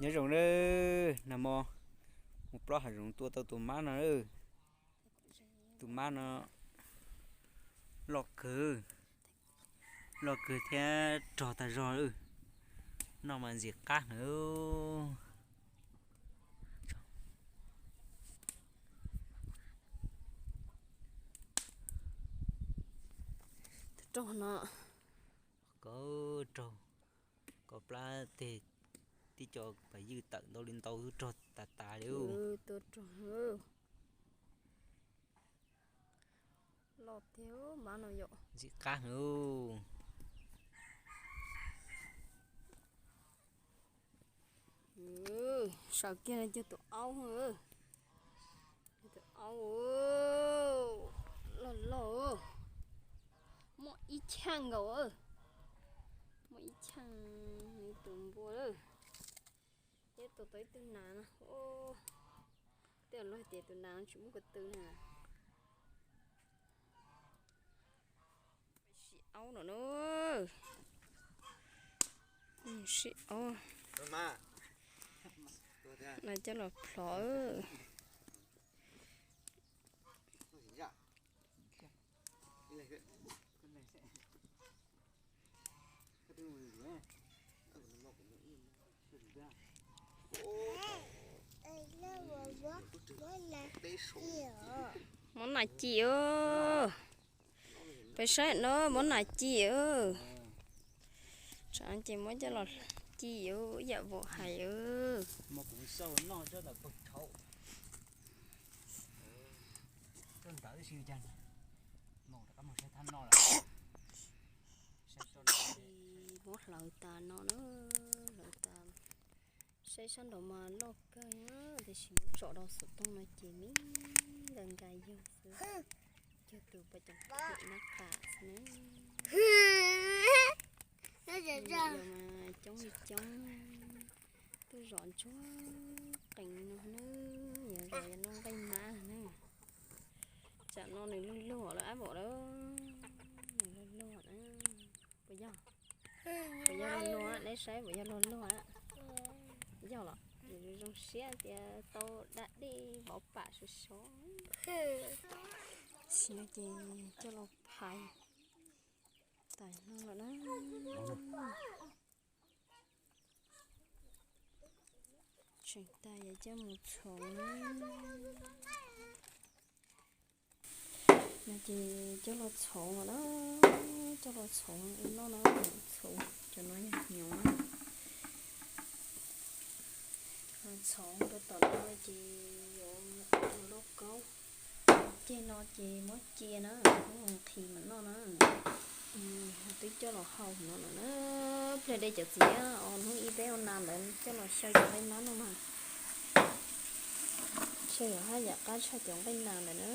Nyob zoo nawb, nag hmo mus plob hav zoov tua tau tus mab no. Tus mab no loj kawg, loj kawg thiab rog tag zog. Noj mas ntxim qab heev. Rog no, koj rog, koj plab teg, tib co pas ywj tawm ntau li ntau, rog tas tas li. Tua rog loj tiag mab no yom. Ntxim qab heev. Sawv kiag no cog tus aub, tus aub loj loj, muaj ib cheej nkaus, muaj ib cheej tus npua. Thiab tua tau ib tug nas no. Tej laus hais tias tus nas no tsis muaj ko tw na. Sib aub no na. Sib aub no coj los plhov. Muab nas ci. Peb saib no muab nas ci. Tsam ces muab coj los ci ib yam vauv hais. Muab hlawv tas no na, hlawv tas. Saib sab nraud mas loj kawg, tiam sis muab tsom rau xov tooj no ces me nkas nkas yug xwb. Cog tus pas coom pem nab qas xwb na. Yog mas coob li coob, tuaj zom ntsuag qees no na, yog zom yog noj nqaij mab na. Tsam no nws luag luag lawm ab, npaum lawm, nws luag luag na. Puas yog? Puas yog luag luag? Neb saib puas yog luag luag? Yog los zoo siab tias tau da dej vauv pam sov sov. Xyov ces coj los phais tas no lawm na. Tseem tas yog coj mus txhoov na. No ces coj los txhoov lawm na, coj los txhoov ua noj no, txhoov cov no yog hnyuv na. Txhoov rau tom no ces yuav ua lauj kaub. Ceg no ces muab cia na, muab nqhis mam noj na. Twb coj los hau no lawm na, pliag de cov txiv os, hnub ib peb ua nas ntawd coj los xyaw cov nqaij mab no mas. Xyaw yog haj yam qab tshaj cov nqaij nas ntawd na.